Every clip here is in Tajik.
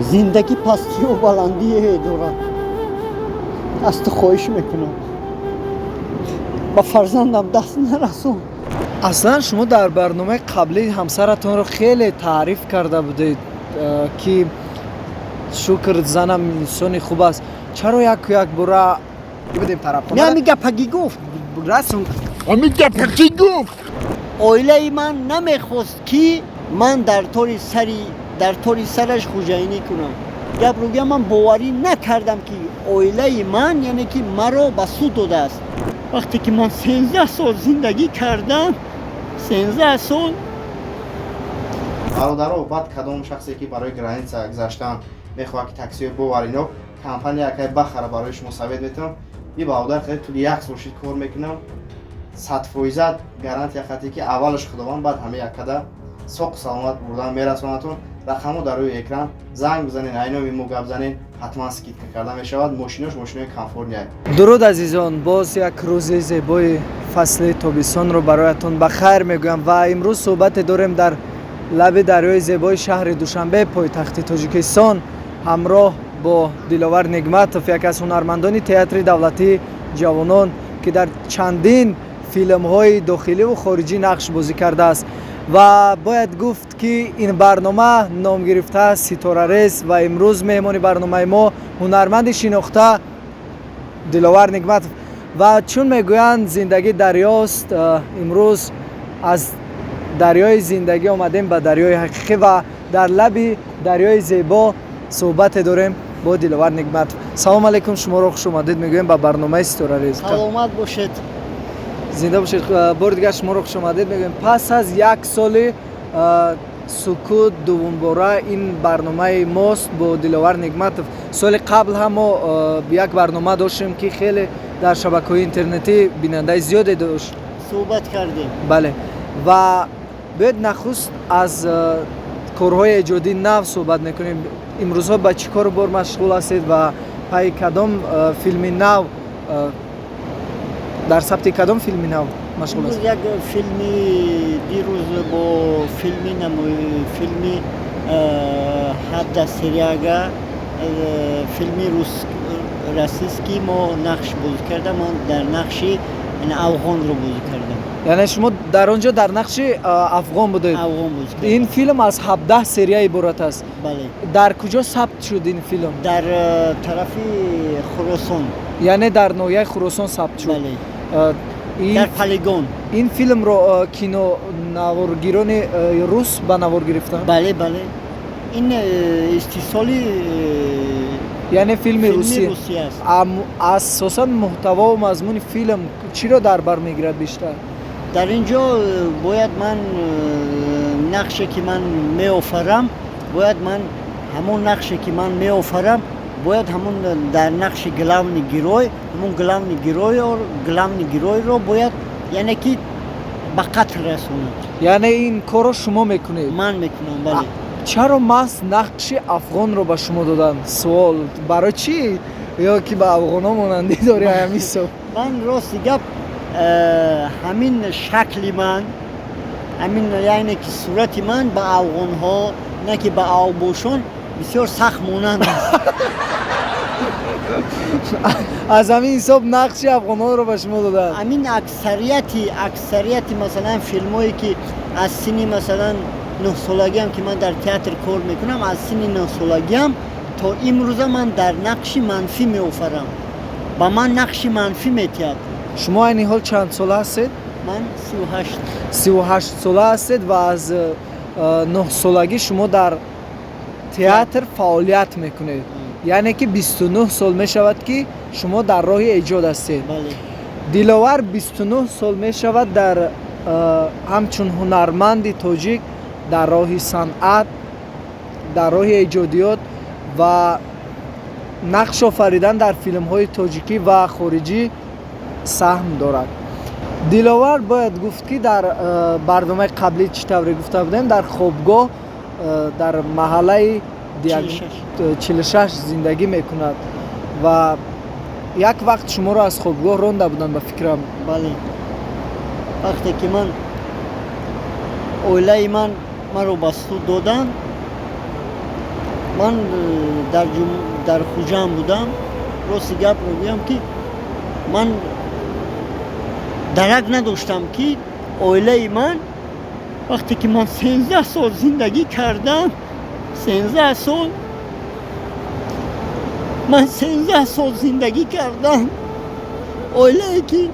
Зиндагӣ пастию баландие дорад. Аз ту хоҳиш мекунам, ба фарзандам даст нарасон. Аслан шумо дар барномаи қаблӣ ҳамсаратонро хеле таъриф карда будед, ки шукр, занам инсони хуб аст. Чаро яку якбора будем тарафхона? Не, ҳами гапагӣ гуфт. Расон. Ҳамин гапа кӣ гуфт? Оилаи ман намехост, ки ман дар тори сари дар тори сараш хӯҷайинӣ кунам. Гап рӯгӯям, ман боварӣ накардам, ки оилаи ман, яъне ки маро ба суд додааст, вақте ки ман 13 сол зиндагӣ кардам, 13 сол. Бародаро, баъд кадом шахсе, ки барои граница гузаштан мехоҳад, ки таксиҳои боварино компания якай бахара, барои шумо совет метавам. И бародар хеле тӯли як сол шид кор мекунам, 100% гарантия хате, ки аввалаш худованд, баъд ҳама яккада соқ саломат бурдан мерасонатон. Рақамҳо дар рӯи экран, занг бизанен, айноми мо гап занен, ҳатман скидка карда мешавад. Мошинош мошинои комфортный. Дуруд, азизон! Боз як рӯзи зебои фасли тобистонро бароятон ба хайр мегӯям ва имрӯз суҳбате дорем дар лаби дарёи зебои шаҳри Душанбе, пойтахти Тоҷикистон, ҳамроҳ бо Диловар Нигматов, яке аз ҳунармандони Театри давлатии ҷавонон, ки дар чандин филмҳои дохиливу хориҷӣ нақш бозӣ кардааст. Ва бояд гуфт, ки ин барнома ном гирифтааст «Ситорарез» ва имрӯз меҳмони барномаи мо ҳунарманди шинохта Диловар Нигматов. Ва чун мегӯянд, зиндагӣ дарёст, имрӯз аз дарёи зиндагӣ омадем ба дарёи ҳақиқӣ ва дар лаби дарёи зебо суҳбате дорем бо Диловар Нигматов. Салом алейкум, шуморо хуш омадед мегӯем ба барномаи «Ситорарез». Саломат бошед. Зинда бошед. Бори дигар шуморо хуш омадед мегӯем. Пас аз як соли сукут дуввумбора ин барномаи мост бо Диловар Нигматов. Соли қабл ҳам мо як барнома доштем, ки хеле дар шабакаҳои интернетӣ бинандаи зиёде дошт. Суҳбат кардем. Бале, ва биёед, нахуст аз корҳои эҷодии нав суҳбат мекунем. Имрӯзҳо ба чӣ кору бор машғул ҳастед ва пайи кадом филми нав, дар сабти кадом филми нав машғул Имрӯз ҳастед? як филми, дирӯз бо филми филми 17 серияга, филми российский мо нақш бозӣ кардам. Ман дар нақши, яъне, афғонро бозӣ кардам. Яъне шумо дар он ҷо дар нақши афғон будед? Афғон бозӣ кардам. Ин филм аз 17 серия иборат аст? Бале. Дар куҷо сабт шуд ин филм? Дар тарафи Хуросон. Яъне дар ноҳияи Хуросон сабт шуд? Бале. Ин Дар полигон. Ин филмро кинонаворгирони рус ба навор гирифтанд? Бале, ин истеҳсоли Яъне филми филми русӣ? Русия аст. Асосан муҳтавову мазмуни филм чиро дар бар мегирад бештар? Дар ин ҷо бояд ман нақше, ки ман меофарам, бояд ман ҳамон нақше, ки ман меофарам, бояд ҳамон дар нақши главный герой, ҳамон главный геройро бояд, яъне ки, ба қатл расонад. Яъне ин корро шумо мекунед? Ман мекунам, бале. Чаро маҳз нақши афғонро ба шумо доданд? Суол: барои чӣ? Ё ки ба афғонҳо монандӣ дорӣ, ҳамин ҳисоб? Ман, рости гап, ҳамин шакли ман, ҳамин, яъне ки сурати ман ба афғонҳо, на ки ба авбошон, бисёр сахт монанд аст. Аз ҳамин ҳисоб нақши афғонҳоро ба шумо доданд? Ҳамин аксарияти, масалан, филмҳое, ки аз синни, масалан, 9-солагиам, ки ман дар театр кор мекунам, аз синни 9-солагиам то имрӯза ман дар нақши манфӣ меофарам, ба ман нақши манфӣ метиҳад. Шумо айни ҳол чанд сола ҳастед? Ман 38. 38-сола ҳастед ва аз 9-солагӣ шумо дар театр фаъолият мекунед, яъне ки 29 сол мешавад, ки шумо дар роҳи эҷод ҳастед. Бале. Диловар 29 сол мешавад дар ҳамчун ҳунарманди тоҷик дар роҳи санъат, дар роҳи эҷодиёт ва нақш офаридан дар филмҳои тоҷикӣ ва хориҷӣ саҳм дорад. Диловар, бояд гуфт, ки дар барномаи қаблӣ чӣ тавре гуфта будем, дар хобгоҳ, дар маҳаллаи 46 зиндагӣ мекунад ва як вақт шуморо аз хобгоҳ ронда буданд, ба фикрам. Бале, вақте ки ман оилаи ман маро ба суд доданд. Ман дар Хуҷанд будам. Рости гапро гӯям, ки ман дарак надоштам, ки оилаи ман, вақте ки ман 13 сол зиндагӣ кардам, 13 сол, ман 13 сол зиндагӣ кардам, оилае ки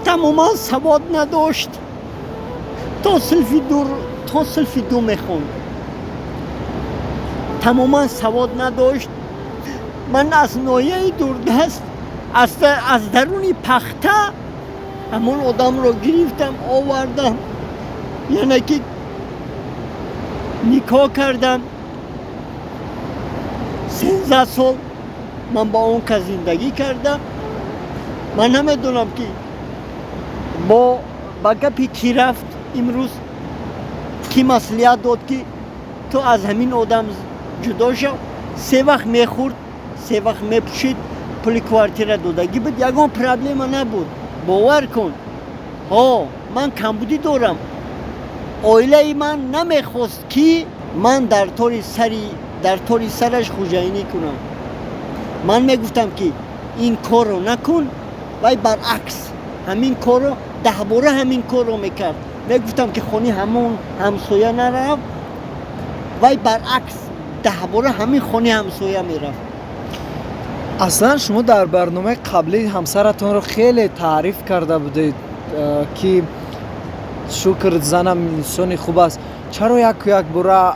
тамоман савод надошт, то синфи ду мехонд, тамоман савод надошт. Ман аз ноҳияи дурдаст, аз даруни пахта ҳамон одамро гирифтам, овардам, яъне ки никоҳ кардам. 13 сол ман бо он кас зиндагӣ кардам. Ман намедонам, ки бо ба гапи кӣ рафт, имрӯз кӣ маслиҳат дод, ки ту аз ҳамин одам ҷудо шав. Се вақт мехӯрд, се вақт мепӯшид, пули квартира додагӣ буд, ягон проблема набуд. Бовар кун, ҳо, ман камбудӣ дорам. Оилаи ман намехост, ки ман дар тори сараш хӯҷаинӣ кунам. Ман мегуфтам, ки ин корро накун, вай баръакс ҳамин корро даҳбора ҳамин корро мекард. Мегуфтам, ки хони ҳамон ҳамсоя нарафт, вай баръакс даҳбора ҳамин хони ҳамсоя мерафт. Аслан шумо дар барномаи қаблӣ ҳамсаратонро хеле таъриф карда будед, ки шукр, занам инсони хуб аст. Чаро яку якбора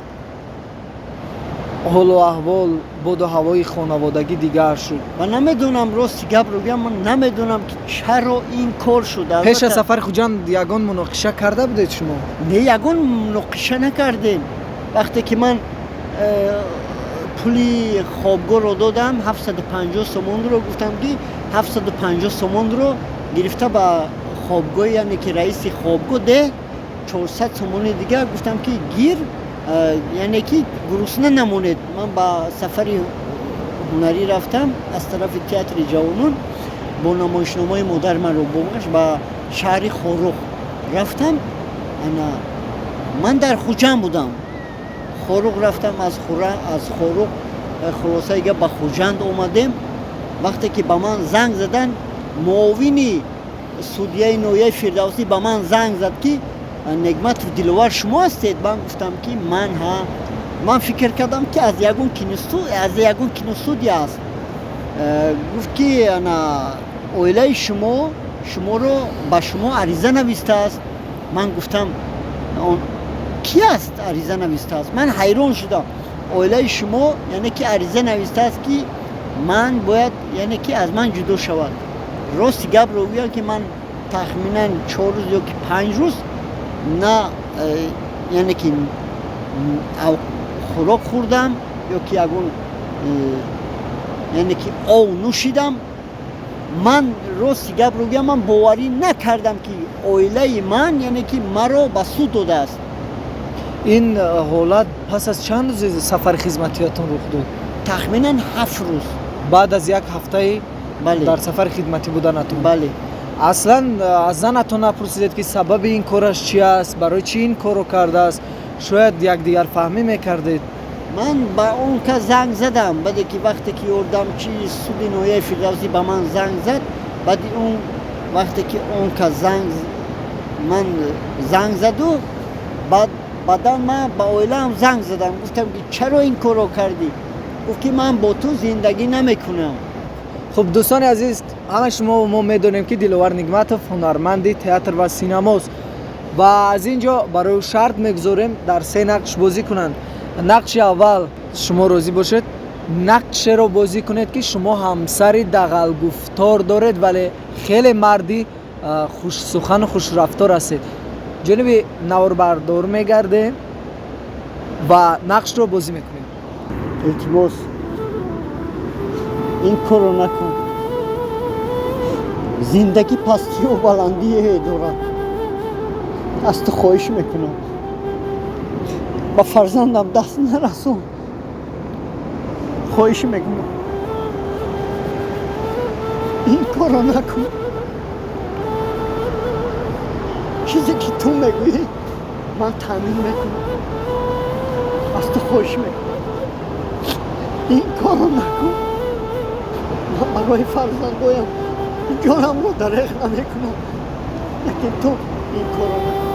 ҳолу аҳвол, боду ҳавои хонаводагӣ дигар шуд? Ва намедонам, рости гапро гӯям, ман намедонам, ки чаро ин кор шуд. Пеш аз сафари Хуҷанд ягон муноқиша карда будед шумо? Не, ягон муноқиша накардем. Вақте ки ман пули хобгоҳро додам, 750 сомонро, гуфтам, ки 750 сомонро гирифта ба хобгоҳ, яъне ки раиси хобгоҳ деҳ, 400 сомони дигар гуфтам, ки гир, яъне ки гурусна намонед. Ман ба сафари ҳунарӣ рафтам аз тарафи театри ҷавонон бо намоишномаи «Модар маро бубахш», ба шаҳри Хоруғ рафтам. Ана ман дар Хуҷанд будам, Хоруғ рафтам, аз Хоруғ, хулосаи гап, ба Хуҷанд омадем. Вақте ки ба ман занг заданд, муовини судияи ноҳияи Фирдавсӣ ба ман занг зад, ки Негматов Диловар шумо ҳастед? Ман гуфтам, ки ман ҳа. Ман фикр кардам, ки аз ягон киностудия аст. Гуфт, ки ана оилаи шумо шуморо ба шумо ариза навистааст. Ман гуфтам, ки аст ариза навистааст? Ман ҳайрон шудам. Оилаи шумо, яъне ки ариза навистааст, ки ман бояд, яъне ки аз ман ҷудо шавад. Рости гапро гӯям, ки ман тахминан 4 рӯз ё ки 5 рӯз на яъне ки хӯрок хӯрдам ё ки ягон яъне ки ов нӯшидам. Ман рости гапро гӯям, ман боварӣ накардам, ки оилаи ман, яъне ки маро ба суд додааст. Ин ҳолат пас аз чанд рӯзи сафари хизматиятон рух дод? Тахминан 7 рӯз. Баъд аз як ҳафтаи Бале. дар сафари хидматӣ буданатон? Бале. Аслан аз занатон напурсидед, ки сабаби ин кораш чи аст, барои чӣ ин корро кардааст? Шояд якдигарфаҳмӣ мекардед? Ман ба он кас занг задам, баъде ки вақте ки ёрдамчии суди ноҳияи Фирдавсӣ ба ман занг зад, баъди он вақте ки он кас занг ман занг заду, баъдан ман ба оилаам занг задам, гуфтам, ки чаро ин корро кардӣ? Гуфт, ки ман бо ту зиндагӣ намекунам. Хуб, дӯстони азиз, ҳама шумо мо медонем, ки Диловар Нигматов ҳунарманди театр ва синамост ва аз ин ҷо барои ӯ шарт мегузорем дар се нақш бозӣ кунанд. Нақши аввал, шумо розӣ бошед, нақшеро бозӣ кунед, ки шумо ҳамсари дағалгуфтор доред, вале хеле марди хушсухану хушрафтор ҳастед. Ҷониби наворбардор мегардем ва нақшро бозӣ мекунем. Илтимос, ин корро накун. Зиндагӣ пастию баландие дорад. Аз ту хоҳиш мекунам, ба фарзандам даст нарасон. Хоҳиш мекунам, ин корро накун. Чизе ки ту мегӯӣ, ман таъмин мекунам. Аз ту хоҳиш мекунам. Ин корро накун. Ман барои фарзандоям ҷонамро дареғ намекунам, лекин ту ин корро накун,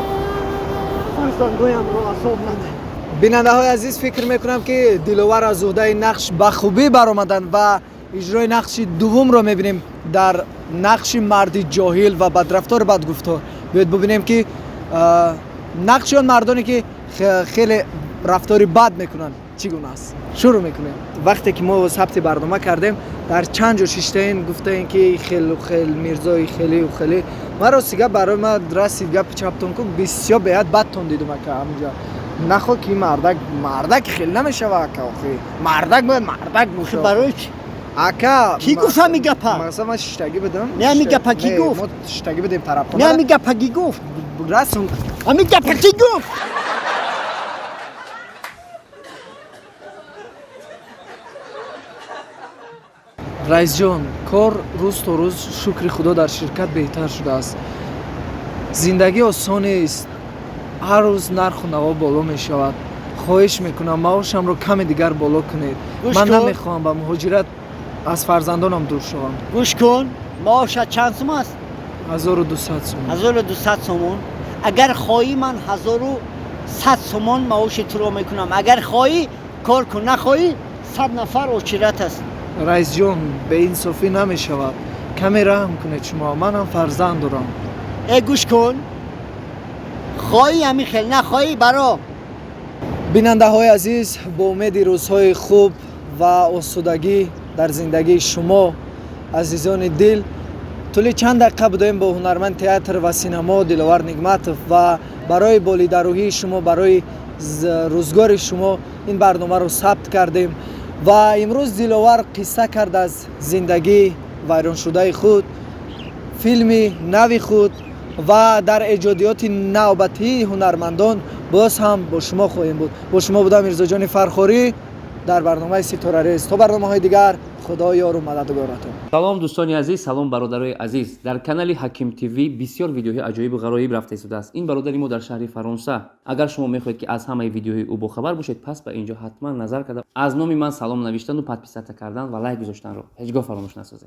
фарзандоямро азоб надеҳ. Бинандаҳои азиз, фикр мекунам, ки Диловар аз уҳдаи нақш ба хубӣ баромаданд ва иҷрои нақши дуввумро мебинем дар нақши марди ҷоҳил ва бадрафтору бадгуфтор. Биёед бубинем, ки нақши он мардоне, ки хеле рафтори бад мекунанд, чӣ гуна аст. Шурӯъ мекунем. Вақте ки мо сабти барнома кардем, дар чанд ҷо шиштаен, гуфтаем, ки хелу хел мирзои хелию хеле. Ман рости гап, барои ман расид гапи чаптон ку, бисёр беҳад бадтон дидум, ака. Ҳаминҷа нахо, ки мардак мардак хел намешава, ака. Охи, мардак бояд мардак бошад. Барои чӣ? Ака. Кӣ гуфт ҳамин гапа? Масалан, ман шиштагӣ будам. Не, ҳамин гапа кӣ Не, гуфт? Мо шиштагӣ будем Не, тарафхона. ҳамин гапа кӣ гуфт? Расм. Ҳамин гапа кӣ гуфт? Раисҷон, кор рӯз то рӯз, шукри худо, дар ширкат беҳтар шудааст. Зиндагӣ осон нест, ҳар рӯз нарху наво боло мешавад. Хоҳиш мекунам, маошамро каме дигар боло кунед. Гӯш Ман кун. намехоҳам ба муҳоҷират, аз фарзандонам дур шавам. Гӯш кун, маошат чанд сум аст? 1200 сум. 1200 сомон. Агар хоҳӣ, ман 1100 сомон маоши туро мекунам. Агар хоҳӣ, кор кун, нахоҳӣ, 100 нафар очередь аст. Раисҷон, беинсофӣ намешавад, каме раҳм кунед шумо, манам фарзанд дорам. Э, гӯш кун, хоҳӣ ҳамин хел, нахоҳӣ, баро. Бинандаҳои азиз, бо умеди рӯзҳои хуб ва осудагӣ дар зиндагии шумо, азизони дил, тӯли чанд дақиқа будаем бо ҳунарманди театр ва синамо Диловар Нигматов ва барои болидарӯҳии шумо, барои рӯзгори шумо ин барномаро сабт кардем. Ва имрӯз Диловар қисса кард аз зиндагии вайроншудаи худ, филми нави худ, ва дар эҷодиёти навбатии ҳунармандон боз ҳам бо шумо хоҳем буд. Бо шумо будам Мирзоҷони Фархорӣ дар барномаи Ситорарез. То барномаҳои дигар, Худо ёру мададгоратон. Салом, дӯстони азиз, салом, бародарои азиз. Дар канали Ҳаким ТВ бисёр видеоҳои аҷоибу ғароиб рафта истодааст. Ин бародари мо дар шаҳри Фаронса. Агар шумо мехоҳед, ки аз ҳамаи видеоҳои ӯ бохабар бошед, пас ба инҷо ҳатман назар карда, аз номи ман салом навиштану подписаться кардан ва лайк гузоштанро ҳеҷ гоҳ фаромӯш насозед.